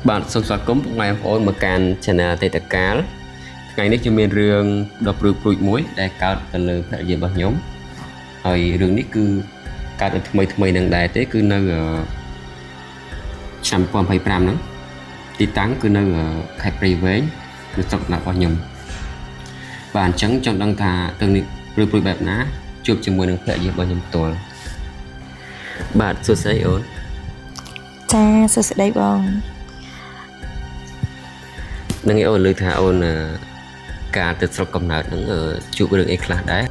បាទសូមស្វាគមន៍ពុកម៉ែបងប្អូនមកកាន់ Channel អតីតកាលថ្ងៃនេះខ្ញុំមានរឿងដ៏ព្រឺព្រួចមួយដែលកើតទៅលើភរិយារបស់ខ្ញុំហើយរឿងនេះគឺកើតនៅថ្មីថ្មីនឹងដែរទេគឺនៅឆ្នាំ2025ហ្នឹងទីតាំងគឺនៅខេត្តព្រៃវែងនៅស្រុកកំណើតរបស់ខ្ញុំបាទអញ្ចឹងចង់ដឹងថារឿងនេះព្រឺព្រួចបែបណាជួបជាមួយនឹងភរិយារបស់ខ្ញុំផ្ទាល់បាទសួស្តីអូន ចាសួស្តីបង នឹងឯអូនលើថាអូនការទៅស្រុកកំណើតហ្នឹងជួបរឿងអីខ្លះដែរ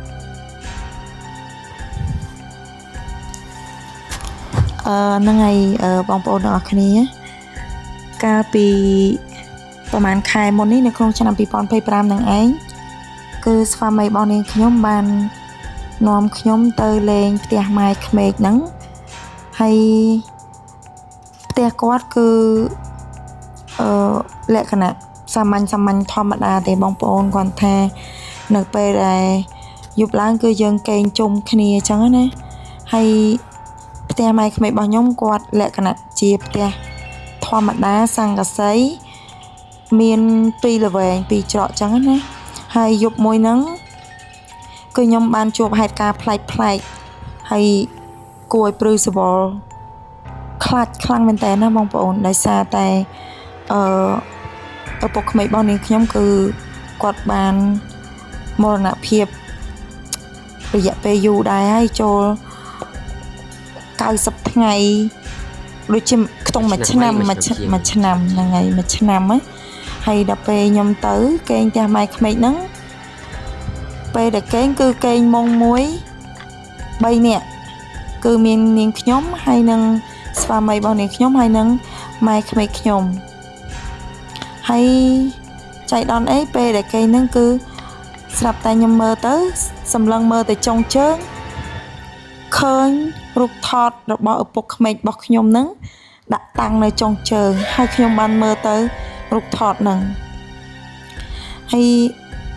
ហ្នឹងហើយបងប្អូនទាំងអស់គ្នាកាលពីប្រហែលខែមុននេះនៅក្នុងឆ្នាំ2025ហ្នឹងឯងគឺស្វាមីរបស់នាងខ្ញុំបាននាំខ្ញុំទៅលេងផ្ទះម៉ែក្មេកហ្នឹងហើយផ្ទះគាត់គឺអឺលក្ខណៈសាមញ្ញសាមញ្ញធម្មតាទេបងប្អូនគាត់ថានៅពេលដែលយប់ឡើងគឺយើងគេងជុំគ្នាអញ្ចឹងណាហើយផ្ទះម៉ែក្មេករបស់ខ្ញុំគាត់លក្ខណៈជាផ្ទះធម្មតាស័ង្កសីមានពីរល្វែងពីរច្រកអញ្ចឹងណាហើយយប់មួយហ្នឹងគឺខ្ញុំបានជួបហេតុការណ៍ប្លែកប្លែកហើយគួរឲ្យព្រឺសវល់ខ្លាចខ្លាំងមែនតើណាបងប្អូនដោយសារតែអឺឪពុកក្មេករបស់នាងខ្ញុំគឺគាត់បានមរណភាពរយៈពេលយូរដែរហើយចូល90ថ្ងៃដូចជាខ្ទង់មួយឆ្នាំមួយមួយឆ្នាំហ្នឹងហើយមួយឆ្នាំហ្នឹងហើយដល់ពេលខ្ញុំទៅគេងផ្ទះម៉ែក្មេកហ្នឹងពេលដែលគេងគឺគេងមុងមួយ3នាក់គឺមាននាងខ្ញុំហើយនឹងស្វាមីរបស់នាងខ្ញុំហើយនឹងម៉ែក្មេកខ្ញុំហើយចៃដន្យអីពេលដែលគេងហ្នឹងគឺស្រាប់តែខ្ញុំមើលទៅសម្លឹងមើលទៅចុងជើងឃើញរូបថតរបស់ឪពុកក្មេករបស់ខ្ញុំហ្នឹងដាក់តាំងនៅចុងជើងហើយខ្ញុំបានមើលទៅរូបថតហ្នឹងហើយ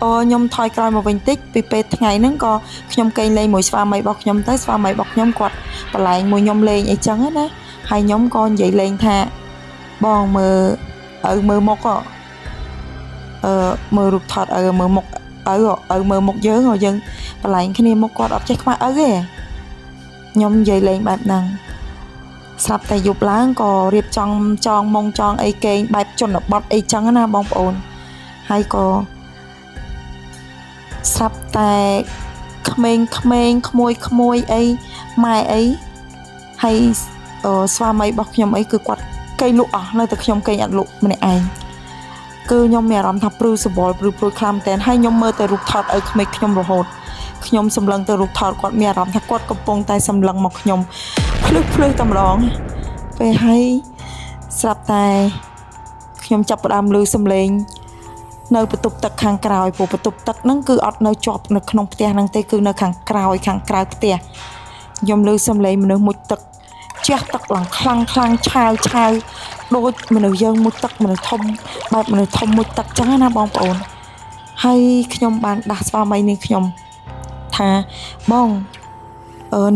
អូខ្ញុំថយក្រោយមកវិញតិចពីពេលថ្ងៃហ្នឹងក៏ខ្ញុំគេងលេងមួយស្វាមីរបស់ខ្ញុំទៅស្វាមីរបស់ខ្ញុំគាត់បលែងមួយខ្ញុំលេងអីចឹងណាហើយខ្ញុំក៏និយាយលេងថាបងមើលឪមើលមុខហ៎អឺមើលរូបថតឪមើលមុខឪឪមើលមុខយើងហ៎យើងបលែងគ្នាមុខគាត់អត់ចេះខ្មាស់ឪទេខ្ញុំនិយាយលេងបែបហ្នឹងស្រាប់តែយប់ឡើងក៏រៀបចំចងមុងចងអីគេងបែបជនបទអីចឹងណាបងប្អូនហើយក៏ស្រាប់តែក្មេងក្មេងក្មួយក្មួយអីម៉ែអីហើយស្វាមីរបស់ខ្ញុំអីគឺគាត់គេងលក់អស់នៅតែខ្ញុំគេងអត់លក់ម្នាក់ឯងគឺខ្ញុំមានអារម្មណ៍ថាព្រឺសវល់ព្រឺព្រួយខ្លាំងមែនទែនហើយខ្ញុំមើលតែរូបថតឪក្មេកខ្ញុំរហូតខ្ញុំសម្លឹងទៅរូបថតគាត់មានអារម្មណ៍ថាគាត់កំពុងតែសម្លឹងមកខ្ញុំភ្លឹះភ្លឹះតែម្ដងពេលហើយស្រាប់តែខ្ញុំចាប់ផ្ដើមឮសំឡេងនៅបន្ទប់ទឹកខាងក្រោយព្រោះបន្ទប់ទឹកហ្នឹងគឺអត់នៅជាប់នៅក្នុងផ្ទះហ្នឹងទេគឺនៅខាងក្រោយខាងក្រៅផ្ទះខ្ញុំឮសំឡេងមនុស្សមុជទឹកជះទឹកឡើងខ្លាំងខ្លាំងឆាវឆាវដូចមនុស្សយើងមុជទឹកមនុស្សធំបែបមនុស្សធំមុជទឹកចឹងណាបងប្អូនហើយខ្ញុំបានដាស់ស្វាមីនាងខ្ញុំថាបង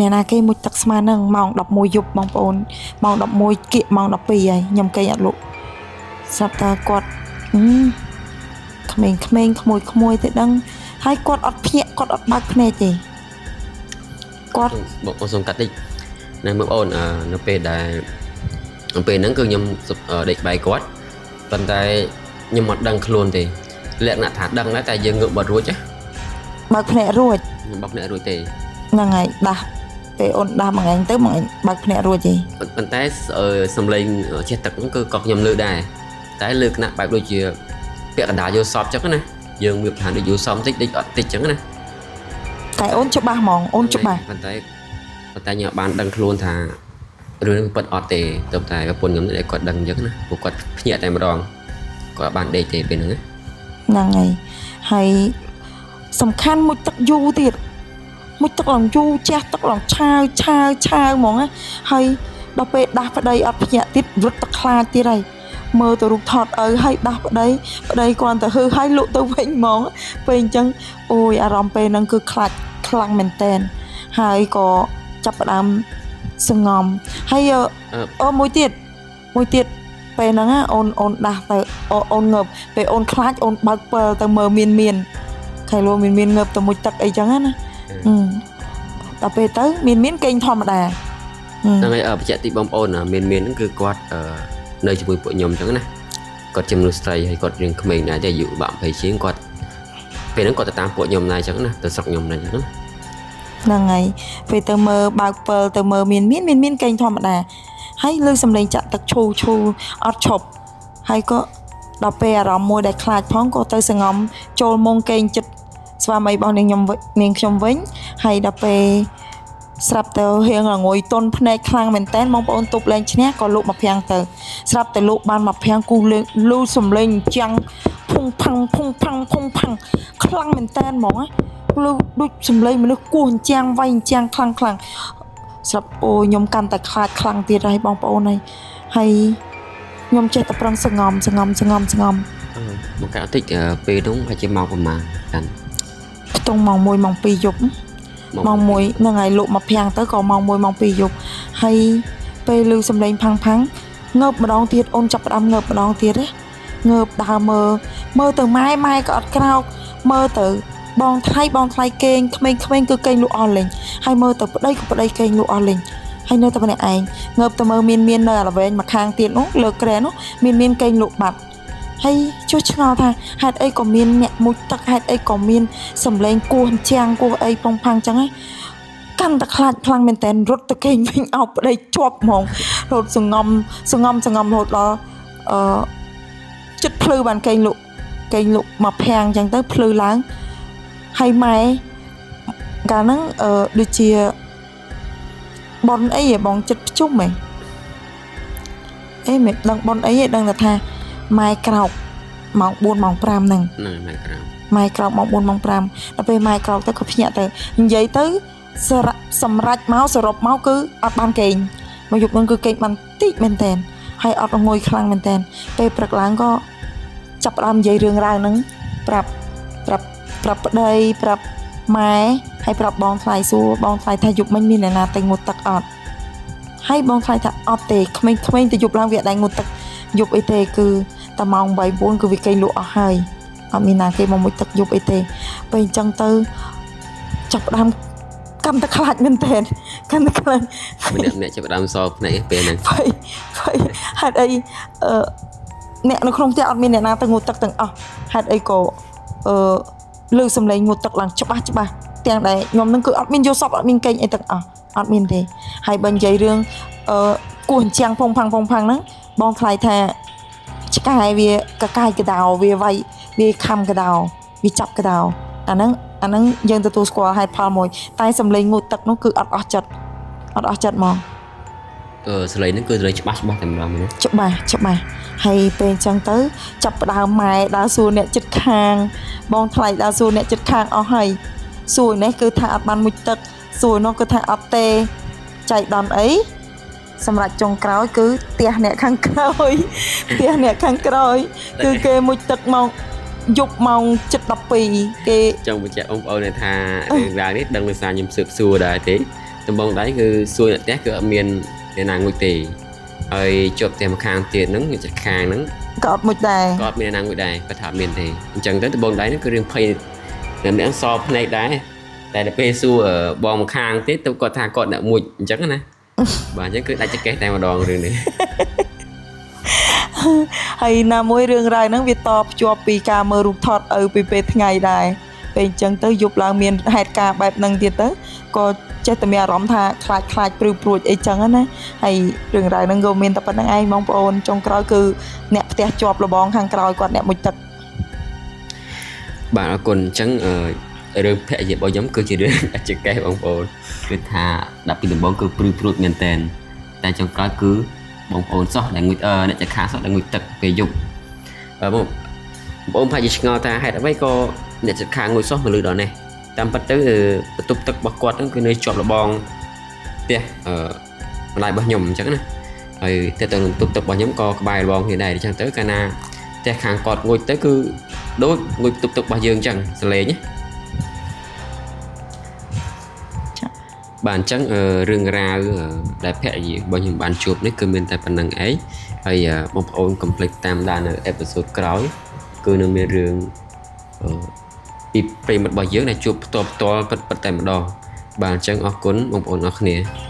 អ្នកណាគេមុជទឹកស្មានហ្នឹងម៉ោង11យប់បងប្អូនម៉ោង11គៀកម៉ោង12ហើយខ្ញុំគេងអត់លក់ស្រាប់តែគាត់អឺក្មេងក្មេងក្មួយក្មួយទៅដឹងហើយគាត់អត់ភ្ញាក់គាត់អត់បើកភ្នែកទេគាត់ បងអូនសូមកាត់តិចណែមើលបងអូននៅពេលដែលនៅពេលហ្នឹងគឺខ្ញុំដេកក្បែរគាត់ប៉ុន្តែខ្ញុំអត់ដឹងខ្លួនទេលក្ខណៈថាដឹងដែរតែយើងងើបបាត់រួចណា បើកភ្នែករួច ខ្ញុំបោកអ្នករួចទេ ហ្នឹងហើយដាស់ពេលអូនដាស់មួយថ្ងៃទៅមួយថ្ងៃបើកភ្នែករួចទេ ប៉ុន្តែសំឡេងជះទឹកហ្នឹងគឺក៏ខ្ញុំលើដែរតែលើគណៈបែបដូចជាពាក់កណ្ដាលយល់សពចឹងណាយើងមានថាដូចយល់សពតិចដូចអត់តិចចឹងណា តែអូនច្បាស់ហ្មងអូនច្បាស់ ប៉ុន្តែប៉ុន្តែខ្ញុំអត់បានដឹងខ្លួនថារឿងនេះពិតអត់ទេទៅតែប្រពន្ធខ្ញុំនេះគាត់ដឹងអញ្ចឹងណាព្រោះគាត់ភ្ញាក់តែម្ដងគាត់អត់បានដេកទេពេលហ្នឹងណា ហ្នឹងហើយហើយសំខាន់មួយទឹកយូរទៀតមួយទឹកឡើងយូរជះទឹកឡើងឆាវឆាវឆាវហ្មងណាហើយដល់ពេលដាស់ប្តីអត់ភ្ញាក់ទៀតរត់ទឹកខ្លាចទៀតហើយមើលទៅរូបថតឪហើយដាស់ប្តីប្តីគ្រាន់តែហឺហើយលក់ទៅវិញហ្មងពេលអញ្ចឹងអូយអារម្មណ៍ពេលហ្នឹងគឺខ្លាចខ្លាំងមែនតែនហើយក៏ចាប់ផ្ដើមសងំហើយ អឺ អូមួយទៀតមួយទៀត ពេលហ្នឹងណាអូនអូនដាស់ទៅអូនងើបពេលអូនខ្លាចអូនបើកពិលទៅមើលមានមានខែលមានមានងើបទៅមុជទឹកអីចឹងណាដល់ពេលទៅមានមានគេងធម្មតា ហ្នឹងហើយបញ្ជាក់តិចបងប្អូនមានមានហ្នឹងគឺគាត់នៅជាមួយពួកខ្ញុំចឹងណាគាត់ជាមនុស្សស្រីហើយគាត់រៀងក្មេងដែរអាយុបាក់20ជាងគាត់ពេលហ្នឹងគាត់ទៅតាមពួកខ្ញុំដែរចឹងណាទៅស្រុកខ្ញុំដែរចឹងណា ហ្នឹងហើយពេលទៅមើលបើកពិលទៅមើលមានមានមានមានគេងធម្មតាហើយលើសំឡេងចាក់ទឹកឈូឈូអត់ឈប់ហើយក៏ដល់ពេលអារម្មណ៍មួយដែលខ្លាចផងក៏ទៅសងំចូលមុងគេងចិត្តស្វាមីរបស់នាងខ្ញុំនាងខ្ញុំវិញហើយដល់ពេលស្រាប់ទៅហៀងងុយតុនភ្នែកខ្លាំងមែនតែនបងប្អូនទប់លែងឈ្នះក៏លក់មកភាំងទៅស្រាប់តែលក់បានមកភាំងគូលេងលូសំលេងចាំងភុងផាំងភុងផាំងភុងផាំងខ្លាំងមែនតែនហ្មងណាលឺដូចសំលេងមនុស្សគោះអញ្ចាំងវាយអញ្ចាំងខ្លាំងខ្លាំងស្រាប់អូខ្ញុំកាន់តែខ្លាចខ្លាំងទៀតហើយបងប្អូនហើយហើយខ្ញុំចេះតែប្រឹងសងំសងំសងំសងំ មកកាត់តិចពេលនោះអាចជាម៉ោងប្រហែលកាន់ ខ្ទង់ម៉ោង1ម៉ោង2យប់ម៉ោង1ហ្នឹងហើយលក់មកភាំងទៅក៏ម៉ោង1ម៉ោង2យប់ហើយពេលឮសំឡេងផាំងផាំងងើបម្ដងទៀតអូនចាប់ផ្ដើមងើបម្ដងទៀតណាងើបដើរមើលមើលទៅម៉ែម៉ែក៏អត់ក្រោកមើលទៅបងថ្លៃបងថ្លៃគេងក្មេងៗគឺគេងលក់អស់លេងហើយមើលទៅប្តីក៏ប្តីគេងលក់អស់លេងហើយនៅតែម្នាក់ឯងងើបទៅមើលមានមាននៅអាល្វែងមួយខាងទៀតនោះលើក្រែនោះមានមានគេងលក់បាត់ហើយចុះឆ្ងល់ថាហេតុអីក៏មានអ្នកមុជទឹកហេតុអីក៏មានសំឡេងគោះចាំងគោះអីផងផាំងចឹងកាន់តែខ្លាចខ្លាំងមែនតើរត់ទៅគេងវិញអោបប្តីជាប់ហ្មងរត់សងំសងំសងំរហូតដល់អឺចិត្តភ្លឺបានគេងលក់គេងលក់មកភាំងចឹងទៅភ្លឺឡើងហើយម៉ែកាលហ្នឹងអឺដូចជាប៉ុនអីហ៎បងចិត្តភ្ជុំហ៎អេមិនដឹងប៉ុនអីទេដឹងតែថាម៉ែក្រោកម៉ោង4ម៉ោង5ហ្នឹង ហ្នឹងម៉ែក្រោក ម៉ែក្រោកម៉ោង4ម៉ោង5ដល់ពេលម៉ែក្រោកទៅក៏ភ្ញាក់ទៅនិយាយទៅសម្រាប់មកសរុបមកគឺអត់បានគេងមកយប់ហ្នឹងគឺគេងបានតិចមែនតែនហើយអត់ងុយខ្លាំងមែនតែនពេលព្រឹកឡើងក៏ចាប់ផ្ដើមនិយាយរឿងរ៉ាវហ្នឹងប្រាប់ប្រាប់ប្រាប់ប្តីប្រាប់ម៉ែហើយប្រាប់បងថ្លៃសួរបងថ្លៃថាយប់មិញមានអ្នកណាទៅងូតទឹកអត់ហើយបងថ្លៃថាអត់ទេក្មេងៗទៅយប់ឡើងវាអត់ដែរងូតទឹកយប់អីទេគឺតែម៉ោង8 9គឺវាគេងលក់អស់ហើយអត់មានណាគេមកមុជទឹកយប់អីទេពេលអញ្ចឹងទៅចាប់ផ្ដើមកាន់តែខ្លាចមែនទែនកាន់តែខ្លាចម្នាក់ម្នាក់ចាប់ផ្ដើមសភ្នែកពេលហ្នឹង ភ័យភ័យហេតុអីអឺអ្នកនៅក្នុងផ្ទះអត់មានអ្នកណាទៅងូតទឹកទាំងអស់ហេតុអីក៏អឺលើសំឡេងងូតទឹកឡើងច្បាស់ច្បាស់ទាំងដែលខ្ញុំនឹងគឺអត់មានយល់សពអត់មានកេងអីទាំងអស់អត់មានទេហើយបើនិយាយរឿងអឺគោះអញ្ចាំងផុងផាំងផុងផាំងហ្នឹងបងថ្លៃថាឆ្កែវាកកាយកដោវាវាយវាខំកដោវាចាប់កដោអាហ្នឹងយើងទទួលស្គាល់ហេតុផលមួយតែសំឡេងងូតទឹកនោះគឺអត់អស់ចិត្តអត់អស់ចិត្តហ្មង សលេងហ្នឹងគឺសលេងច្បាស់ច្បាស់តែម្ដងមែនទេ ច្បាស់ច្បាស់ហើយពេលអញ្ចឹងទៅចាប់ផ្ដើមម៉ែដើរសួរអ្នកចិត្តខាងបងថ្លៃដើរសួរអ្នកចិត្តខាងអស់ហើយសួរនេះគឺថាអត់បានមុជទឹកសួរនោះគឺថាអត់ទេចៃដន្យអីសម្រាប់ចុងក្រោយគឺផ្ទះអ្នកខាងក្រោយផ្ទះអ្នកខាងក្រោយគឺគេមុជទឹកមកយប់ម៉ោង7:12គេ ចង់បញ្ជាក់បងប្អូនថារឿងរ៉ាវនេះដឹងដោយសារខ្ញុំស៊ើបសួរដែរទេដំបងដៃគឺសួរអ្នកផ្ទះគឺអត់មានអ្នកណាងុយទេហើយជាប់ផ្ទះម្ខាងទៀតហ្នឹងអ្នកចិត្តខាងហ្នឹង ក៏អត់មុជដែរ ក៏អត់មានអ្នកណាងុយដែរគាត់ថាអត់មានទេអញ្ចឹងទៅដំបងដៃហ្នឹងគឺរឿងភ័យអ្នកម្នាក់សភ្នែកដែរតែដល់ពេលសួរបងម្ខាងទៀតទៅគាត់ថាគាត់អ្នកមុជអញ្ចឹងណាបាទអញ្ចឹងគឺដាច់ចកេះតែម្ដងរឿងនេះ ហើយណាមួយរឿងរ៉ាវហ្នឹងវាតភ្ជាប់ពីការមើលរូបថតឪពីពេលថ្ងៃដែរពេលអញ្ចឹងទៅយប់ឡើងមានហេតុការណ៍បែបហ្នឹងទៀតទៅក៏ចេះតែមានអារម្មណ៍ថាខ្លាចខ្លាចព្រឺព្រួចអីចឹងណាហើយរឿងរ៉ាវហ្នឹងក៏មានតែប៉ុណ្្នឹងឯងបងប្អូនចុងក្រោយគឺអ្នកផ្ទះជាប់របងខាងក្រោយគាត់អ្នកមុជទឹក បាទអរគុណអញ្ចឹងរឿងភរិយារបស់ខ្ញុំគឺជារឿងដាច់ចកេះបងប្អូនគឺថាដល់ពីដំបូងគឺព្រឺព្រួចមែនតែនតែចុងក្រោយគឺបងប្អូនសោះដែលងុយអ្នកចខាសោះដែលងុយទឹកពេលយប់បងប្អូនប្រហែលជាឆ្ងល់ថាហេតុអ្វីក៏អ្នកចខាងុយសោះមកលឺដល់នេះតាមពិតទៅបន្ទប់ទឹករបស់គាត់ហ្នឹងគឺនៅជាប់របងផ្ទះម្ដាយរបស់ខ្ញុំអញ្ចឹងណាហើយទៅទៅបន្ទប់ទឹករបស់ខ្ញុំក៏ក្បែររបងគ្នាដែរអញ្ចឹងទៅកាលណាផ្ទះខាងគាត់ងុយទៅគឺដូចងុយបន្ទប់ទឹករបស់យើងអញ្ចឹងសលេងណាបាទអញ្ចឹងរឿងរ៉ាវដែលភរិយារបស់ខ្ញុំបានជួបនេះគឺមានតែប៉ុណ្្នឹងឯង ហើយបងប្អូនកុំភ្លេចតាមដាននៅ episode ក្រោយគឺនឹងមានរឿងអឺពីប្រិយមិត្តរបស់យើងដែលជួបផ្ទាល់ផ្ទាល់ពិតពិតតែម្ដងបាទអញ្ចឹងអរគុណបងប្អូនអរគ្នា។